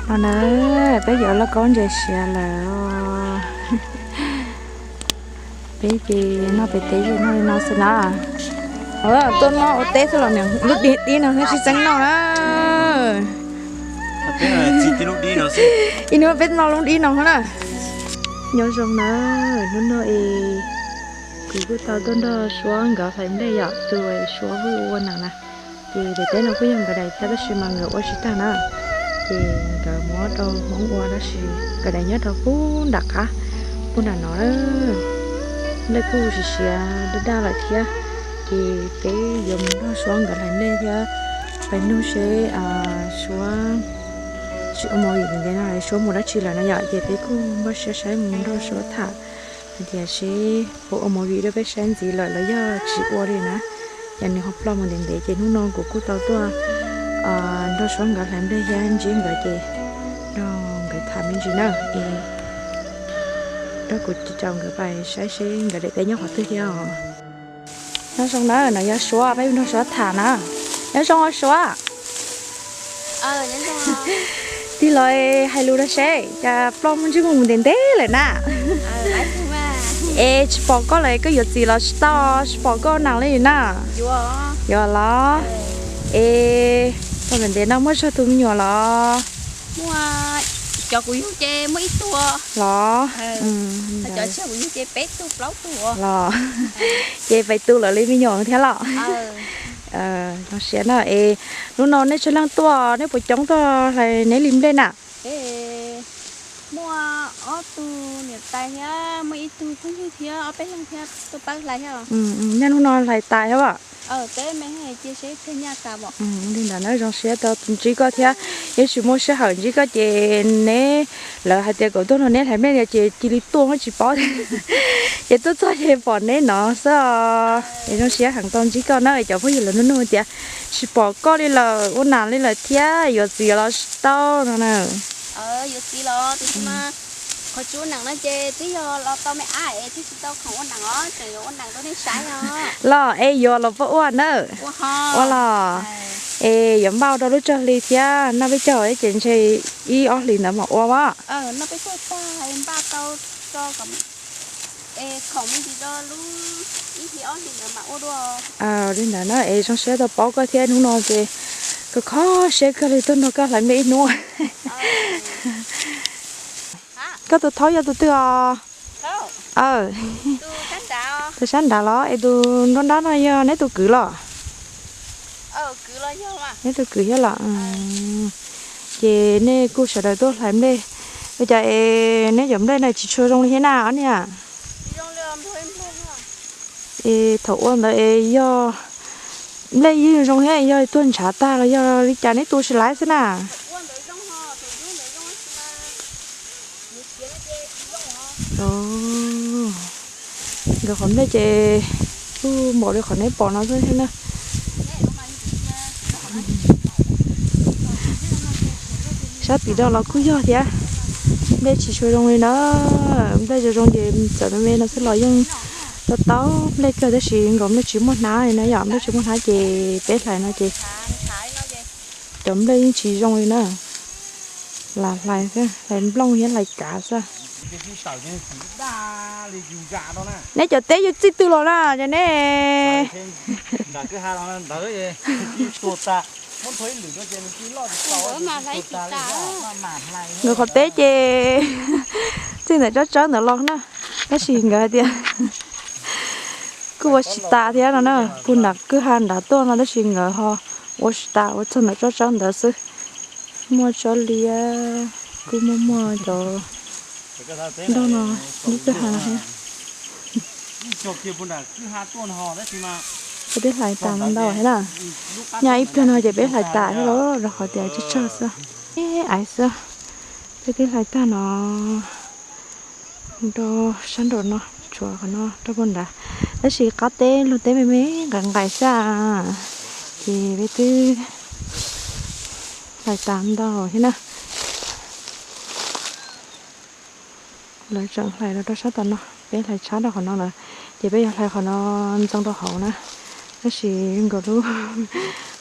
No na, peb yuav lauj kaub ntses siav lawm. Peb ces noj pem teb ces noj li no xwb na. Tuaj noj ua teb xwb los niam lub dib dib no thiaj tsis txeeb noj na. Ib hnub peb noj lub dib no na. Nyob zoo na, hnub no es kuv kuj tau tuaj nrog Suab nkawd hlais nplej yom, tus Suab Vwj ua neej na. Ces daim teb no kuj yog nkawd daim thiab tab sis mas nkawd ua tsis tag na. Ces nkawd muab rau Hmoob ua tab sis nkawd daim nyob rau pub nram qab, pub nram no. Nplej kuj siav siav daj daj lawm thiab. Ces peb yuav mus nrog Suab nkawd hlais nplej thiab pais nug seb Suab tsis ua movie ntev no Suab mus dab tsi lawm no yom, ces peb kuj npaj siab saib mus nrog Suab tham hais tias seb puas ua movie rau peb saib ntxiv lawm los yog tsis ua li na. Yog nws ho ploj mus ntev ntev ces hnub no kuv kuj tau tuaj nrog Suab nkawd hlais nplej thiab ntsib nkawd ces nrog nkawd tham me ntsis na. Es nrog kuv caum nkawd pais saib seb nkawd daim teb nyob qhov twg thiab os. Nyob zoo na, no yog Suab, peb nrog Suab tham na. Nyob zoo Suab. Tig los hais lus rau seb cas ploj muaj ntsej muag mus ntev ntev lawm na. Es tsis pom koj lawm koj yuav txiv los tsis tau, tsis pom koj ua neej li na. Yuav los? Es tau ntev ntev no muaj tsawg tus me nyuam los? Muaj, cov kuv yug ces muaj ib tug los. Cov tsis yog kuv yug ces peb tug plaub tug los. Ces peb tug lawv li me nyuam thiab los? Zoo siab na. Es hnub no nej tsawg leej tuaj, nej puas coob tuaj hlais neb li nplej na? Muaj ob tug niam tais thiab muaj ib tug phooj ywg thiab ob peb leeg thiab tuaj pab hlais thiab. Nyob hnub no hlais tas thiab as? Li ntawd na, zoo siab tau ntsib koj thiab. Yeej tsis muaj sij hawm ntsib koj ces neb, lawv hais tias kom tuaj nrog neb hlais nplej no ces cia li tuaj muab tsis paub. Ces tuaj txog ces pom neb no xwb os. Es zoo siab heev tau ntsib koj na. Cov phooj ywg lawv nug nug tias tsis pom koj li lawm, ua neej li lawm thiab yuav txiv los tsis tau no na. Yuav txiv los tab sis mas qhov tsis ua neej no ces twb yog los tau me ab es thiaj tsis tau khoom ua neej os, tseem yuav ua neej rau nej saib os. Los es yuav los puas ua na? Ua los. Es yuav npaj rau lub tsawg hli thiab, noj peb caug ces ntshe ib ob hlis ntawd mam ua as. Li ntawd na es zoo siab tau paub koj thiab, hnub no ces kho kho siab kawg li tuaj nrog koj hlais nplej ib hnub. Koj tus thaub yog tus twg os? Tus sab nrad los? Es tus nruab nrab no yog neb tus kwv los? Neb tus kwv thiab los? Ces nej kuj sawv daws tuaj hlais nplej, ua cas es neb cov nplej no tsis tshua zoo li thiab na ob niag? Es thaum ua ntawd es yog nplej yeej zoo thiab yog tuag ntshav tag los yog li cas neb tu tsis laib xwb na? Nkawd qhov nplej ces kuj npaum li qhov neb pom no xwb thiab na. Sab tim no los kuj yog thiab, nplej tsis tshua zoo li na. Nplej zoo zoo ces txawm me me no xwb los yeej tau tau nplej kawg tab sis nkaus nplej tsis muaj hnab li na yom, nplej tsis muaj hnab ces peb hlais no ces cov nplej yeej tsis zoo li na. Lam hlais xwb, hlais nplooj thiab hlais kav xwb. Neb cov teb yog txij twg los na cov neb? Nkawd qhov teb ces txij ntawm tsob tsawb ntawd los na, tab sis nkawd hais tias kuj ua tsis tas thiab no na, puag nram kwj ha nrad tuaj no tab sis nkawd ho ua tsis tas, ua txog ntawm tsob tsawb ntawd xwb. Muaj tsob liab, kuj muaj muaj cov nroj no, lub kwj ha no thiab. Peb twb hlais tas ntau thiab na, nyob ib pliag no ces peb hlais tas thiab los rau qhov tias tsawg tsawg xwb, ib aiv xwb. Peb twb hlais tag no mus rau sab nraum no, tshuav qhov no rau puag nrad, tab sis qab teb luag teb me me nqaim nqaim xwb, ces peb twb hlais tas ntau thiab na. Lawv tseem hlais los rau sab tom no, peb hlais tshab rau qhov no lawm, ces peb yuav hlais qhov no ntxoo rau hauv na, tab sis nkaus lub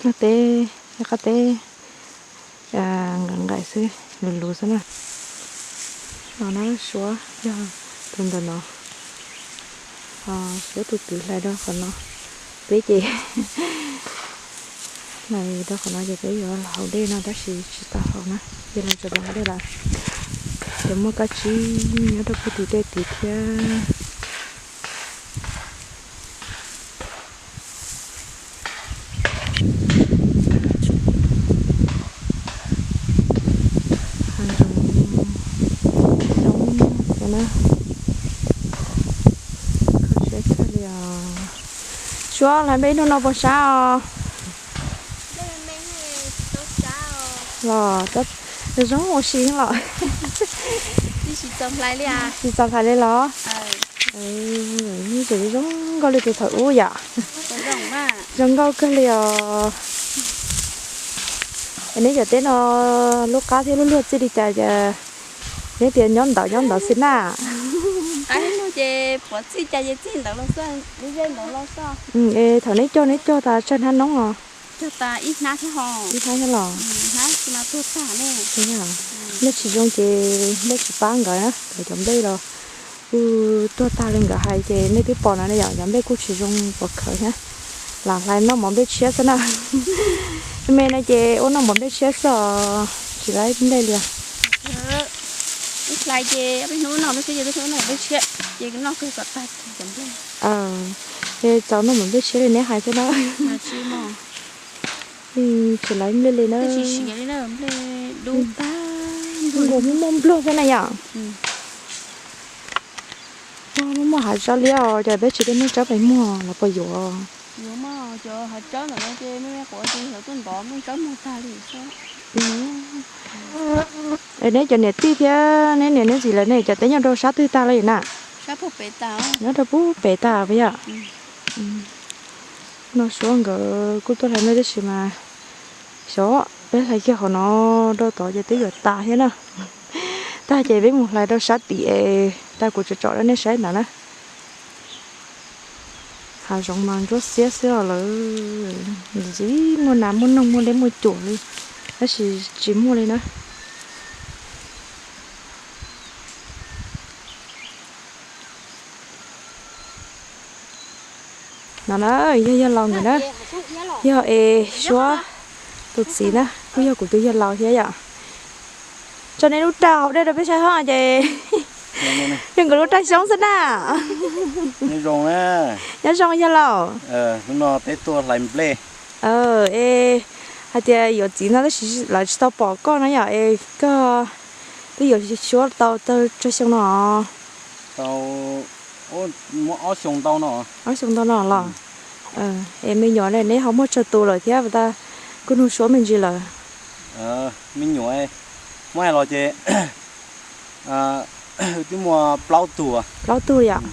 luag teb, qab teb Nqaim nqaim xwb, luv luv xwb na. No na, Suav yog tus ntawm no, Suav tus kwv hlais rau qhov no. Peb ces hlais rau qhov no ces peb yuav los haus dej no tab sis tsis tau haus na, ces los tseem los haus dej lawm. Ces muaj kab tsib nyob rau puag tim dej tid thiab. Hav zoov zoo na. Kho siab kawg li os. Suav, hlais nplej ib hnub no puas sab os? Los zoo ua si los. Tsis txaus hlais li los? Zoo nkauj li tus thaum ub yom. Zoo nkauj kawg li os. Es neb cov teb no lub qab thiab lub luag txij li cas, neb tias nyob ntawd nyob ntawd xwb na? Es thaum neb cog neb cog tas tsawg hnab noob os? Ib hnab thiab los? Nplej tsis zoo ces nplej tsis pab nkawd na, nkawd cov nplej los kuj tuag tag li nkawd hais ces nej twb pom no ne yom, cov nplej kuj tsis zoo pom khawv thiab. Lam hlais noj mov nplej tshiab xwb na. Me no ces ua noj mov nplej tshiab xwb os, tsis laib nplej li os. Ib hlais ces peb hnub noj nplej tshiab, ces peb hnub noj nplej tshiab, ces noj kawg kom tag cov nplej. Ces txaus noj mov nplej tshiab li neb hais thiab na. Tsis laib nplej li na. Nkaus muaj muaj npluag xwb na yom. Muaj muaj hav tsawb liab os, cas peb tsis de muaj tsawb pes muag los puas yuav? Es neb cov niam tij thiab neb niam neb txiv lawv ne, cov teb nyob rau sab twg tag li na? Nyob rau puag pem tag puas yog? No Suav nkawd kuj tuaj hlais nplej tab sis mas xyov peb hlais kiag qhov no rau tod ces twb yuav tas thiab na. Tag ces peb mus hlais rau sab tim es tag kuv tsom tsom rau nej saib ntawd na. Hav zoov mas ntsuab xiab xwb os lawm, ntxim muaj nas muaj noog muaj liab muaj cuam li, tab sis tsis muaj li na. No na, yog yawg laus nkawd na, yog es Suav tus txiv na, kuj yog kuv tus yawg laus thiab yom. Tso nej lub raj hauv dej rau peb saib ho ces yog nkawd lub raj xyoob xwb na. Nyob zoo yawg laus. Es hais tias yuav txiv no tab sis lawv tsis tau pom koj no yom, es koj twb yuav Suav tau tsawg xyoo no? Ob xyoo ntau no los. Es me nyuam ne neb ho muaj tsawg tus lawm thiab, kuj nug Suav me ntsis lawm. Me nyuam muab hais los ces twb muaj plaub tug. Plaub tug yom.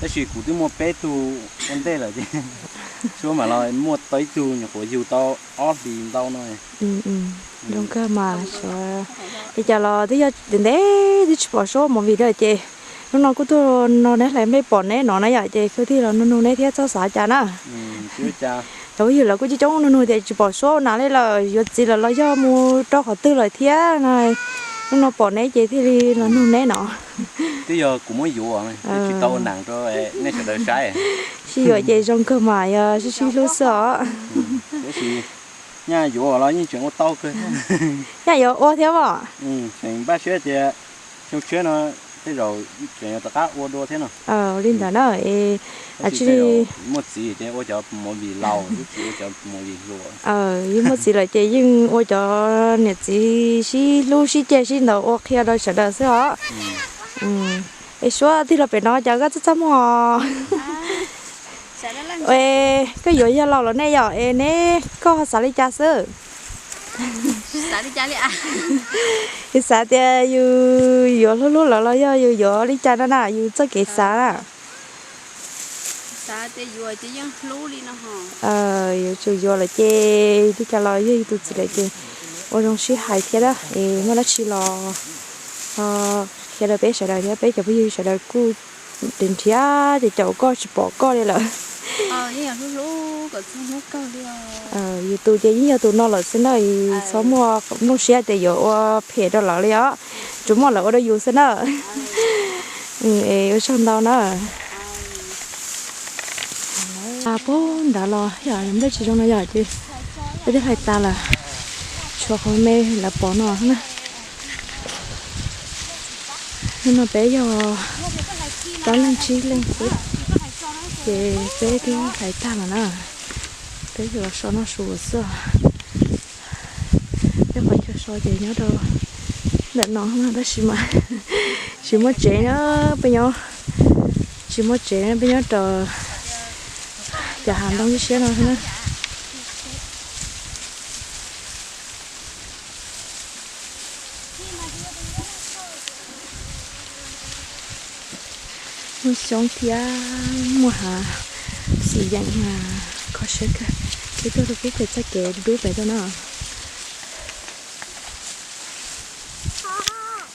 Tab sis kuv twb muaj peb tug ua ntej lawm ces Suav mam los muaj tau ib tug nyuam qhuav yug tau ob hlis ntau no. Zoo kawg mas Suav. Li cas los twb yog ntev twb tsis pom Suav ua movie li ces hnub no kuj tuaj no neb hlais nplej pom neb no na yom, ces kuj thiaj los nug nug neb thiab txhob xav cas na. Cov phooj ywg lawv kuj coob coob nug nug tias tsis pom Suav ua nas li lawm, yuav txiv lawm los yog mus rau qhov twg lawm thiab no. Hnub no pom neb ces thiaj li los nug neb no. Twb yog kuv muab yuav, tsis tau ua nas rau nej sawv daws saib. Sib yuav ces zoo kawg mas yog sib sib hlub xwb os. Tab sis nyaj yuav los yeej tseem ua tau kawg. Nyaj yuav ua thiab os. Tseem npaj siab tias xyoo tshiab no tej zaum tseem yuav rov qab ua dua thiab no. Li ntawd na, muaj txiv ces ua cov movie laus, ua cov movie hluas. Yeej muaj txiv lawm ces yeej ua cov niam txiv sib hlub sib ceg sib ntaus ua qhia rau sawv daws xwb os. Es Suav, tig los pem no cas koj txaj txaj muag? Es koj yuav yawg laus los nej yom, es neb koj xav li cas xwb? Yus xav tias yus yuav hlub hlub lawv los yog yus yuav li cas no na, yus txoj kev xav na? Yuav tsum yuav lawm ces li cas los yog yus tus txiv lawm ces ua zoo sib hais thiab, es muaj dab tsi los qhia rau peb sawv daws thiab, peb cov phooj ywg sawv daws kuj nrhiav nrhiav ces caum koj tsis pom koj li lawm. Yus tus ces yeej yog tus no lawm xwb na, txhob muaj nplooj siab tias yuav ua phem rau lawv li os. Tsuas muaj lawv ua rau yus xwb na. Ua tsaug ntau na. Puag nrad los yog nplej tsis zoo no yog ces peb twb hlais tas lawm, tshuav qhov me lawv pov no na. Hnub no peb yog plaub leeg tsib leeg xwb, ces peb twb hlais tag lawm na. Peb yuav so noj su xwb. Peb qhov chaw so ces nyob rau ntawm no na, tab sis mas tsis muaj tsev na, peb nyob tsis muaj tsev, peb nyob rau cov hav ntoo siab siab no xwb na. Muaj xyoob thiab muaj hav xim yeem, kho siab kawg. Peb tuaj rau pub pem txoj kev dub pem tuaj na.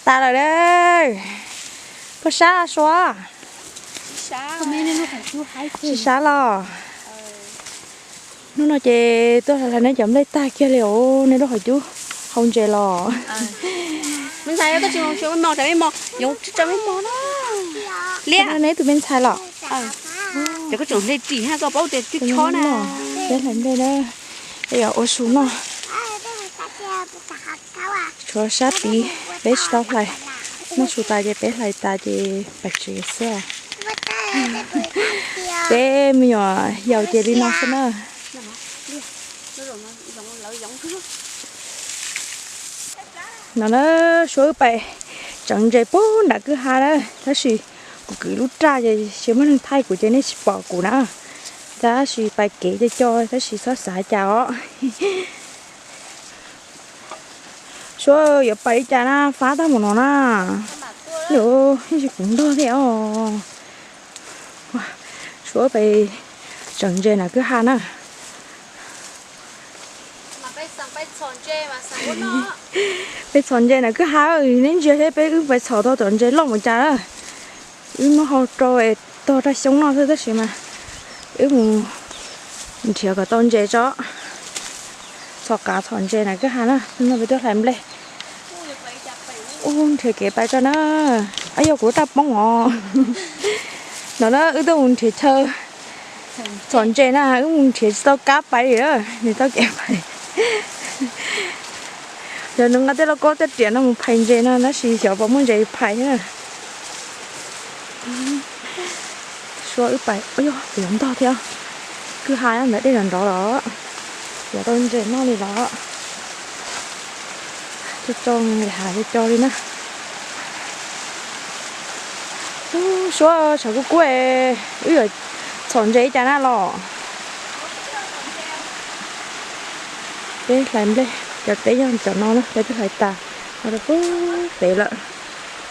Tas lawm lauj. Puas sab Suav? Tsis sab los. Hnub no ces tuaj hlais neb cov nplej tag kiag li os, neb lub qhov cub hau ntses los. Liab, neb tus me ntxhais los? Cov koj tseem hle ris hab koj paub tias cub chob na. Peb hlais nplej na, peb yuav ua su noj. Tshuav sab tid peb tsis tau hlais, noj su tas ces peb hlais tas ces pais tsev xwb. Peb me nyuam yaus ces li no xwb na. No na, Suav wb pais tseev ntses puag nram kwj ha na, tab sis kuv kwv lub raj ces tsis muaj neeg thaij kuv ces nej tsis pom kuv na. Tab sis pais kev co co tab sis txhob xav cas os. Suav yuav pais li cas na, fab tag mus no na. Yog, yeej tsis kuv ntog thiab os. Suav pais tseev ntses nram kwj ha na. Peb txhom ntses nram kwj ha, neb ntsia thiab peb wb pais txhom tau tom ntses loj mus cas na. Wb muab hau rau tog raj xyoob noj xwb tab sis mas wb mus nrhiav kom tau ntses tso. Txhom qav txhom ntses nram kwj ha na, no peb tuaj hlais nplej. Ub, nrhiav kev pais tso na. Ab, yog kuv raj poob os. No na, wb tuaj mus nrhiav chaw txhom ntses na, wb mus nrhiav tsis tau kab pais li, nws tau kev pais. Yog nws nqa tej lauj kaub tej riam no mus phais ntses no tab sis xyov puas muaj ntses phais thiab. Suav wb pais, yog, yuav ntog thiab. Kwj ha ntawd dej nrov nrov los, yuav tau ntses noj li los. Cov cov hav cov cov li na. Ub, Suav tshav kub kub, wb yuav txhom ntses li cas na los? Peb hlais nplej, cov teb yog cov no na, peb twb hlais tas, ua rau pub pem lawm.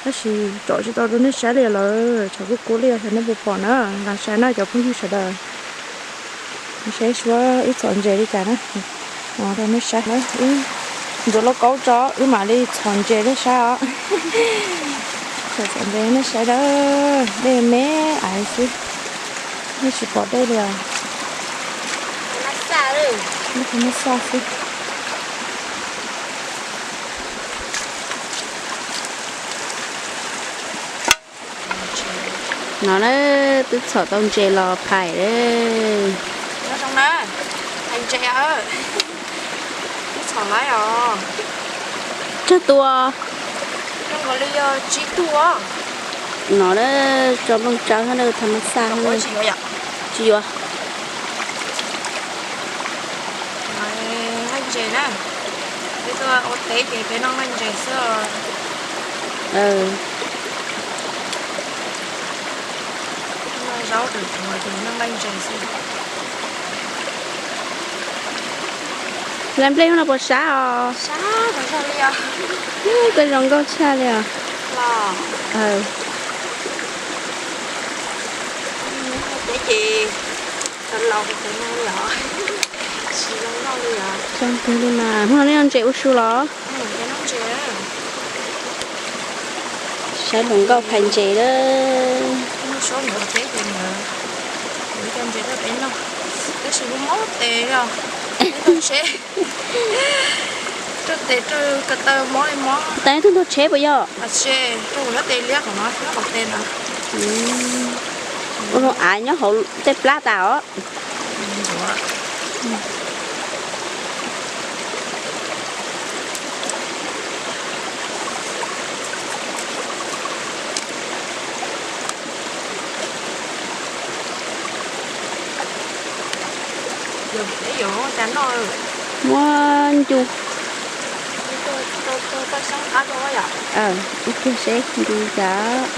Tab sis tsom tsis tau rau nej saib li lawm, tshav kub kub li os, xyov nej puas pom na, nqa saib na cov phooj ywg sawv daws. Saib Suav wb txhom ntses li cas na, rau nej saib na, wb ntxuav lauj kaub tso wb mam li txhom ntses nej saib os. Txhom ntses nej saib na, dej me me xwb, nej tsis pom dej li os. Muaj xaj xwb. No na, twb txhom tau ntses los phais lawm. Phais ntses, txhom lawm os. Tsawg tus? Zoo nkaus li yog tsib tug. No na, tso nplooj tsawb na, tham mas xaj. Tsis yuav. Nqaij ntses na, peb tuaj ua teb ces peb noj nqaij ntses xwb. Zaub dawm tuag ces noj nqaij ntses xwb. Hlais nplej hnub no puas sab os? Sab, zoo nkauj tshaj li os. Teb ces laus laus li os. Zoo kawg li mas. Hnub no nej noj ntses ua su los? Saib hluas nkauj phais ntses lawm. Rau peb noj, tab sis kuv mob tes os, ib tug tsheb, rau tes rau ko taw mob li mob. Tas ib tug ntog tsheb puas yog? Tsis, rau kuv nyob tes liab qhov no, nyob qhov tes no. Ua zoo av nyob hauv tej plab tas os. Muab ncu. Ib kiag seb ncu cas.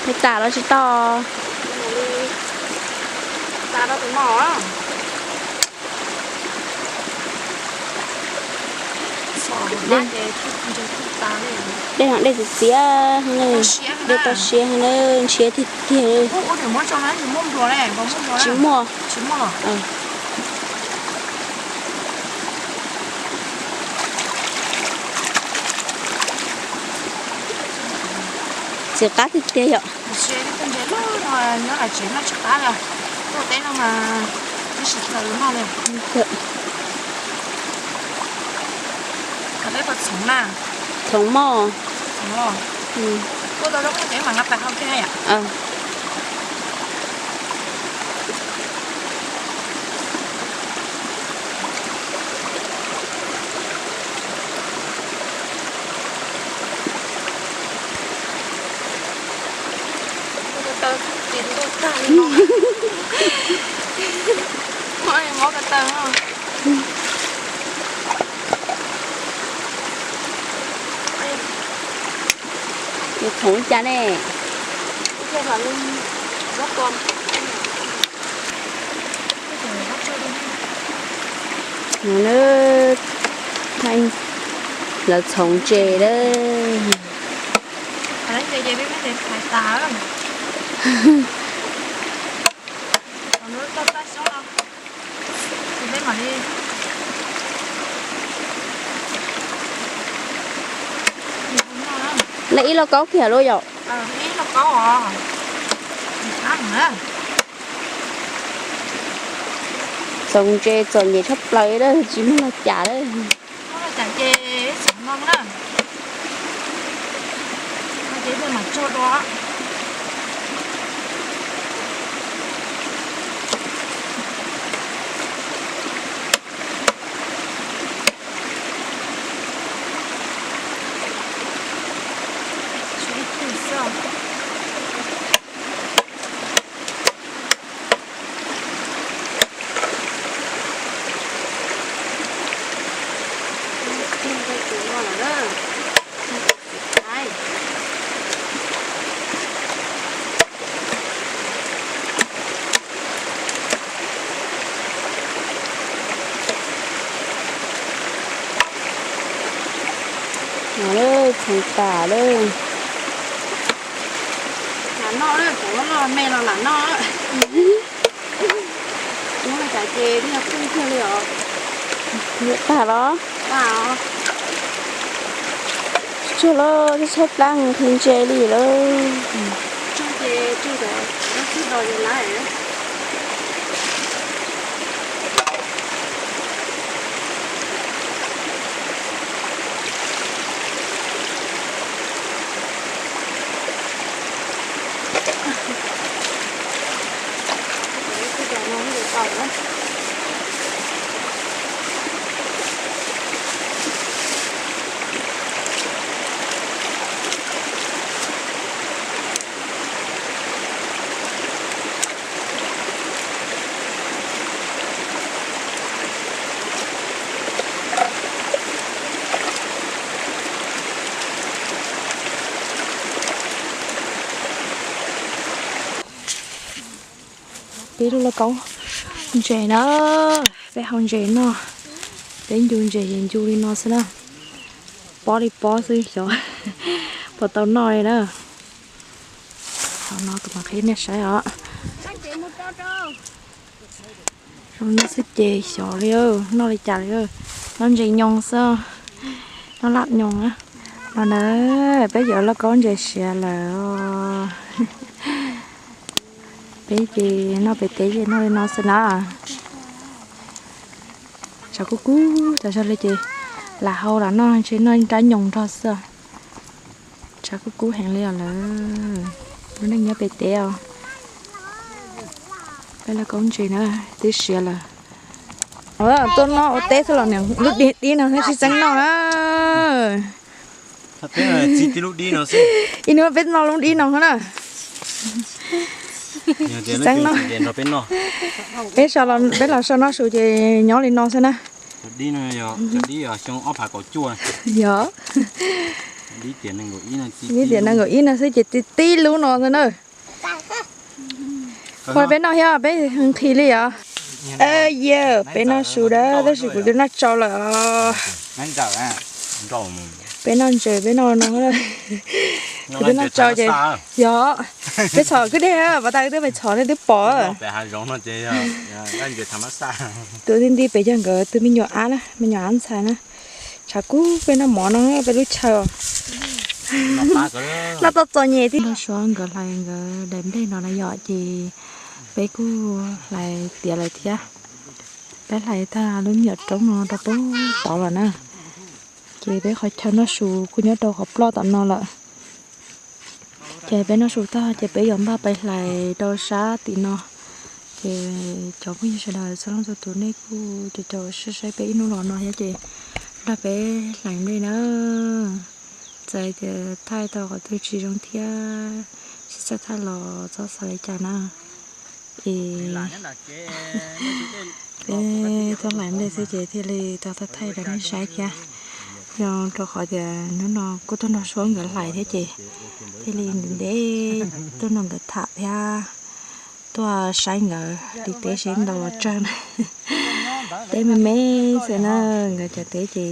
Peb tas los tsis tau. Dej, dej txias txias, dej toj siab na, ntshiab tiag tiag. Tsis muaj. Txiv qab tiag tiag yom. Txhoov mog. Mob ko taw. Yuav txhoov li cas ne? Lawv txhoov ntses lawm. Lawv ib lauj kaub kiag lawm yom. Txhoov ntses txom nyem tshaj plaws lawm, tsis muaj los cas lawm. Txhoov tas lawm. Lam noj, kuv loj me los lam noj. Muab li cas ces yog pheej kiag li os. Tag los? Tag os. Tsuag los tshaib plab nqhis ntses li lawm. Tsuag ces tsuag ntawd, tsuag do ces lawm. Peb lub lauj kaub ntses na, peb hau ntses noj, peb ncu ntses ces ncu li no xwb na, pob li pob xwb xyov puas tau noj li na. Qhov no kuv mam qhia nej saib os. Zoo no xwb ces xyov li, noj li cas li. Noj ntses nyoos xwb, noj laj nyoos na. Los na, peb yuav lauj kaub ntses siav lawm. Peb ces noj pem teb ces noj li no xwb na. Tshav kub kub tas zog li ces lam hau los noj ntshe noj rab nyoos nrog xwb. Tshav kub kub heev li os lawm. Lub neej nyob pem teb os. Peb lauj kaub ntses na, twb siav lawm. Tuaj noj ua teb xwb los niam lub dib no thiab sib txeeb noj na. Ib hnub peb noj lub dib no na. Sib txeeb noj. Peb, peb los so noj su ces nyob li no xwb na. Yog, ib tiam nees nkaum ib no xwb ces tib lub no xwb na. Ua peb noj thiab peb nqhis li os. Yog, peb noj su dawb tab sis kuv twb noj tsau lawm os. Peb noj ntses peb noj no, kuv twb noj tsau ces, yog, peb txhom kwj deg, pov tas twb peb txhom nej twb pom. Tus nti nti pem yog nkawd tus me nyuam ab na, me nyuam ab ntxhais na. Tshav kub peb noj mov no peb lub chaw os. Noj tau txom nyem thiab. Noj suav nkawd hlais nkawd daim nplej no na yom ces peb kuj hlais tiav lawm thiab. Peb hlais tag lub me nyuam roob no rau pem tod lawm na. Ces peb qhov chaw noj su kuj nyob rau qhov ploj tom no lawm. Ces peb noj su tag ces peb yuav npaj pais hlais rau sab tim no. Ces cov phooj ywg sawv daws txhua leej txhua tus nej kuj caum caum saib saib peb ib hnub los no thiab ces nrog peb hlais nplej na. Txawm tias thaij tau qhov twg tsis zoo thiab sib txawj thaij los txhob xav li cas na. Es peb tuaj hlais nplej xwb ces thiaj li tau thaij thaij rau nej saib thiab. Yog rau qhov tias hnub no kuj tuaj nrog suab nkawd hlais thiab ces thiaj li ntev ntev tuaj nrog nkawd tham thiab tuaj saib nkawd li teb seb ntau los tsawg na. Teb me me xwb na, nkawd cov teb ces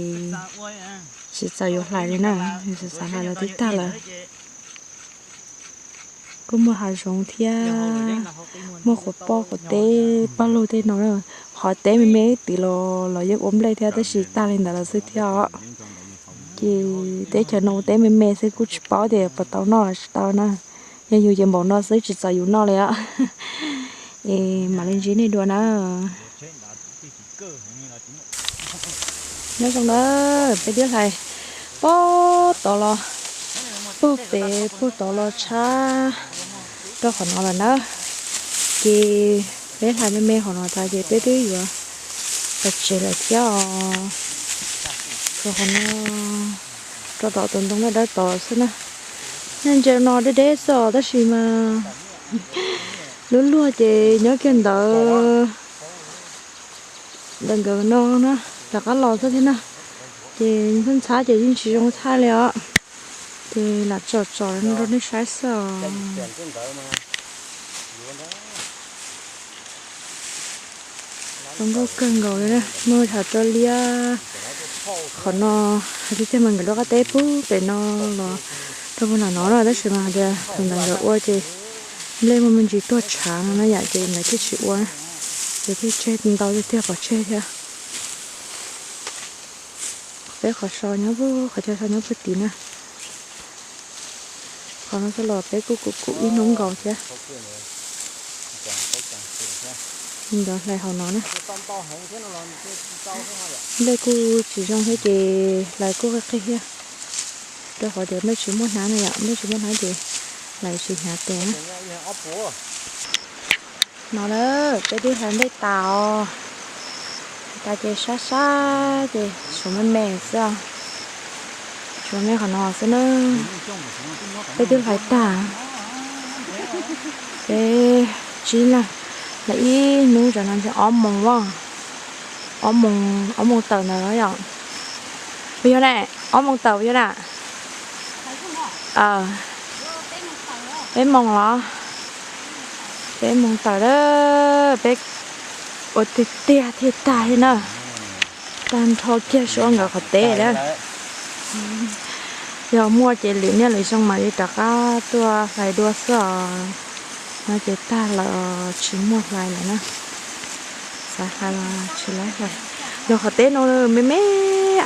tsis txaus yuav hlais li na, yus xav xav hlais los twb tag lawm. Kuj muaj hav zoov thiab, muaj quav poj quav teb paj lug tej no na. Qhov teb me me tid los los yeej ua nplej thiab tab sis tag li ntawd los xwb thiab os. Ces teb chaws no ua teb me me xwb kuj tsis paub tias puas tau noj los tsis tau na. Yog yus ces npaum no xwb tsis txaus yus noj li os. Es mam li ntsib nej dua na. Nyob zoo na, peb twb hlais puag tod los, puag pem puag tod los tshab rau qhov no lawm na. Ces peb hlais me me qhov no tas ces peb twb yuav pais tsev lawm thiab os. Rau qhov no, rau tom tus ntoo dawb dawb tod xwb na. Nyob ntsia no deb deb xwb os tab sis mas lub luag ces nyob kiag ntawd ntawm nkawd no na, rov qab los xwb thiab na. Ces ntxhab ntxhab ces yeej tsis zoo thaij li os. Ces lam tsom tsom no rau nej saib xwb os. Zoo nkauj kawg nkaus li na, muaj hav rau liab. Qhov no hais tiag tiag mas nkawd lub qab teb puag pem no los rau puag nram no na, tab sis mas hais tias thaum ntawd nkawd ua ces nplej muaj me ntsis tuag tshav no na yom, ces nkawd thiaj tsis ua na, ces thiaj tseg ntau tiag tiag pov tseg thiab. Peb qhov so nyob puag, qhov chaw so nyob puag tid na. Qhov no xwb los peb kuj kuv kuv ib hnub nkaus thiab. Nkawd hlais hauv no na. Nplej kuj tsis zoo thiab ces hlais kuj qig qig thiab. Rau qhov tias nplej tsis muaj hnab na yom, nplej tsis muaj hnab ces hlais tsis hnyav tes na. No na, peb twb hlais nplej tas os. Tas ces sab sab ces tshuav me me xwb os. Tshuav me qhov no xwb na. Peb twb hlais tag. Peb tsib leeg, hlais ib hnub tsam no ntshe ob moos, ob moos, ob moos tawm ntawd yom. Puas yog ne? Ob moos tawm puas yog na? Peb moos los? Peb moos tawm lawm, peb ua tiag tiag thiaj tag li na. Tag nrho kiag suab nkawd qhov teb lawm. Yog muaj ces lwm niaj lwm xyoo mam li rov qab tuaj hlais dua xwb os. No ces tag lawm tsis muaj hlais lawm na. Xav hlais los tsis laib hlais. Yog qhov teb no me me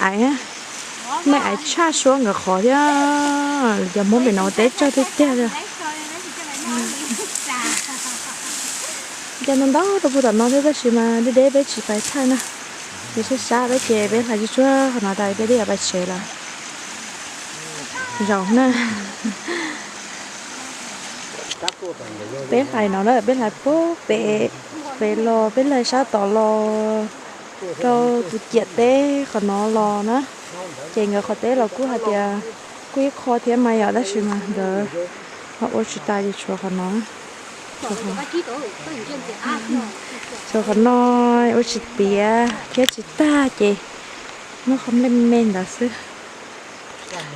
aiv, me aiv tshaj Suav nkawd qhov thiab. Cov Hmoob pem no teb tsawg tiag tiag li. Cov ntau ntau rau puag tom no thiab tab sis mas deb deb peb tsis pais thaij na. Ces sab sab peb ces peb hlais tsuag tsuag qhov no tas peb twb yuav pais tsev lawm. Zaum na. Peb hlais no na, peb hlais puag pem, pem los peb hlais sab tom los rau tus ciam teb qhov no los na. Ces nkawd qhov teb los kuj hais tias kuj ib qho thiab mas yom, tab sis mas nkawd ho ua tsis tas ces tshuav qhov no. Tshuav qhov no ua tsis tiav thiab tsis tag ces muab qhov nplej me ntawd xwb.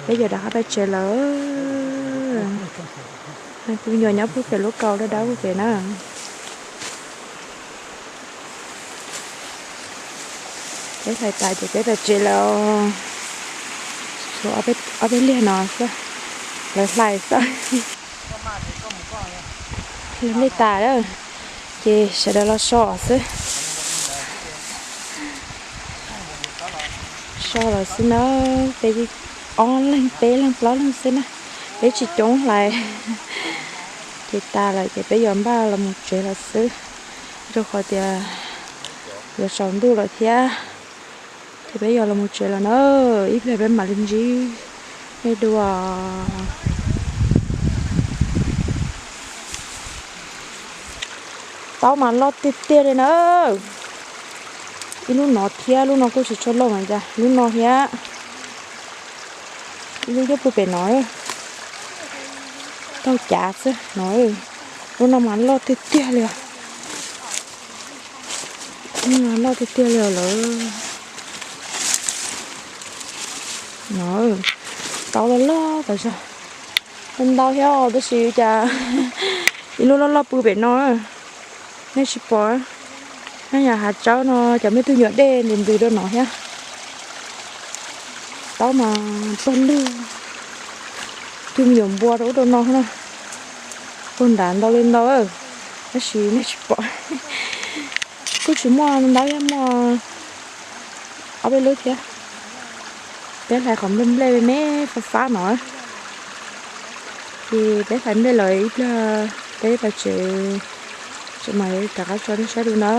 Peb yuav rov qab pais tsev lawm. Tus me nyuam nyob puag pem lub kaus dawb dawb puag pem na. Peb hlais tas ces peb pais tsev lawm. Tshuav ob peb liag no xwb, lawv hlais xwb. Hlais tas lawm ces sawv daws los so xwb. So los xwb na, peb ob leeg peb leeg plaub leeg xwb na, peb tsis coob hlais. Ces tas lawm ces peb yuav npaj los mus tsev lawm xwb, rau qhov tias yuav tsaus ntuj lawm thiab. Ces peb yuav los mus tsev lawm na, ib pliag peb mam li ntsib nej dua. Taub mas loj tiag tiag li na. Ib lub no thiab, lub no kuj tsis tshua loj mas cas, lub no thiab. Ib lub nyob puag pem no, taug cav xwb no. Lub no mas loj tiag tiag li os. Lub no loj tiag tiag li os lawm. No, taub loj loj tas zog. Ntau thiab tab sis cas ib lub loj loj pw pem no. Nej tsis pom, nyob hav tsawb no cov me tug nyuam dej ntws ntws rau no thiab. Taub mas pawg lug, tug me nyuam npua rau ub rau no na. Puag nrad ntau li ntau, tab sis nej tsis pom. Kuj tsis muaj ntau thiab, muaj ob peb lub thiab. Peb hlais qhov nplej nplej me fab fab no. Ces peb hlais nplej lawm ib pliag peb pais tsev, tsev mas yuav rov qab tso nej saib dua na.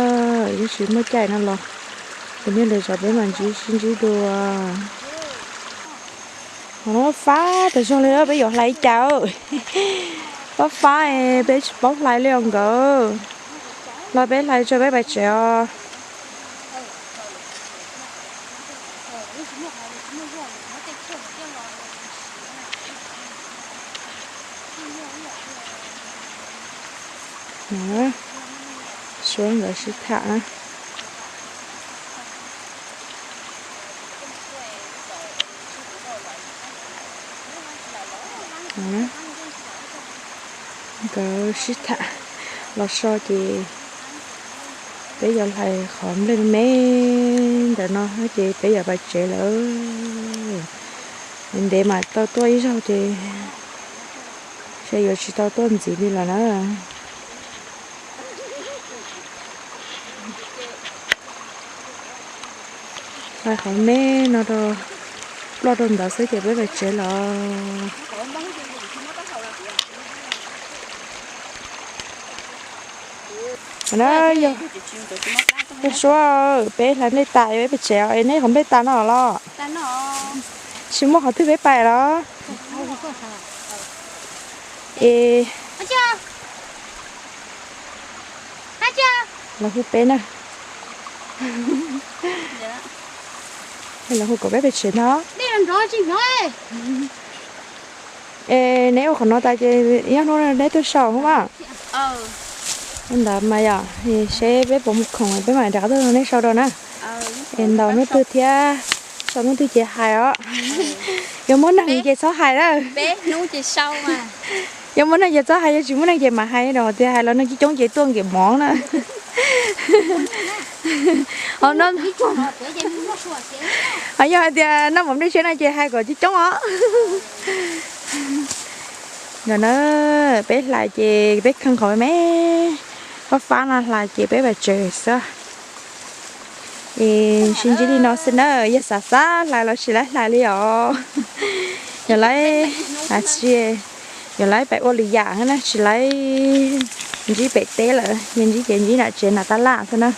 Yeej tsis muaj caij no los, tus niag lwm zaus peb mam ntsib sib ntsib dua. Qhov no fab tas zog li, peb yuav hlais ib cas. Fab fab, peb tsis paub hlais li os nkawd. Los peb hlais tso peb pais tsev os. Suav nkawd sib tham na. Nkawd sib tham los so ces peb yuav hlais qhov nplej me ntawm no ces peb yuav pais tsev lawm. Ntev mas tau tuaj ib zaug ces ntshe yuav tsis tau tuaj ntxiv li lawm na. Hlais qhov me no rau, ploj rau ntawd xwb ces peb pais tsev lawm. Yog, peb hlais nplej tas peb pais tsev es neb qhov nplej tas no los? Tsis muaj qhov twg peb pais los? Es los hu peb na. Los hu kom peb pais tsev no. Es neb ua qhov no tas ces yog hnub neb tuaj sau hnub mas. Ntawd mas yom, seb peb puas mus khoom peb mam rov qab tuaj neb sau rau na. Es ntaus hnub twg thiab sau hnub twg ces hais os. Yog muaj neeg ces txhob hais na. Yog muaj neeg ces txhob hais, yog tsis muaj neeg ces mam hais, rau qhov tias hais los neeg coob coob ces tuaj nkem mov na. Ho no, ho yog hais tias noj mov nplej tshiab no ces hais kom coob coob os. Ntawm na, peb hlais ces peb kheej qhov me fab fab no hlais ces peb pais tsev xwb. Es sib ntsib li no xwb na, yog xav xav hlais los tsis laib hlais li os. Yog laib, tsis, yog laib pem ua lwm yam na, tsis laib ntsib pem teb lawm, yog ntsib ces ntsib nram tsev nram tab laj xwb na.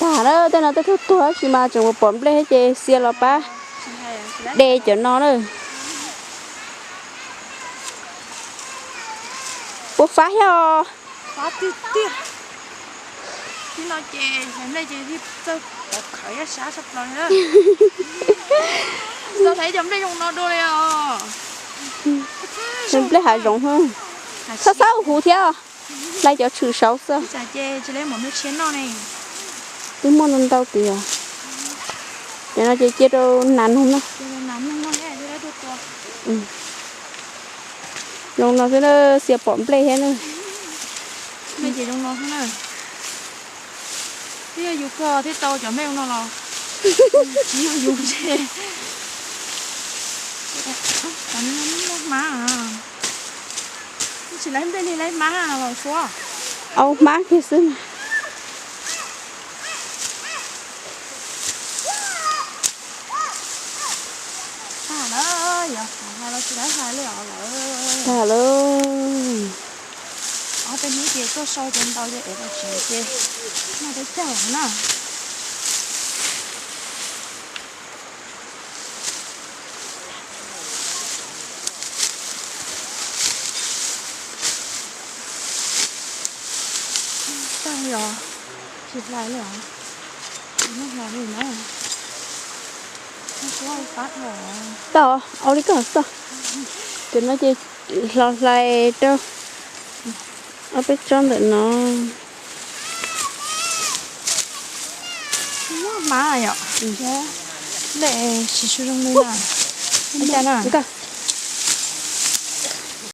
Tag na, tej no tej tuag tuag tab sis mas tseem pom nplej thiab ces xia los pab de cov no na. Puas fab thiab os? Fab tiag tiag. Tib no ces nplej ces txawj khawv yaj sab tshaj plaws li na. Txawj hlais cov nplej zoo no dua li os. Nplej hav zoov, txhob xav huv thiab, hlais cov tshwm saud xwb. Twb muaj ntau ntau tiag. Cov no ces cia rau nas noog na. Zoo no xwb na, xia pom nplej thiab na. Twb yog yus kawg thiaj tau cov nplej zoo no los, tsis yog yus ntshe. Muaj hmab, tsis laib nplej li laib hmab los suab. Au hmab kiag xwb. Tag lawm, yog hlais los tsis laib hlais li os lawm. Tag lawm. Ob peb hnub ces tuaj sau ces ntau ces ev los tsev ces noj peb caug na. Tag li os, tsis hlais li os. Tsis muaj hlais li na. Tau, au li koj txoj. Cov no ces hlo hlais rau ob peb tsob ntawm no. Muaj hmab yom. Nplej tsis tshua zoo li na. Ua cas na?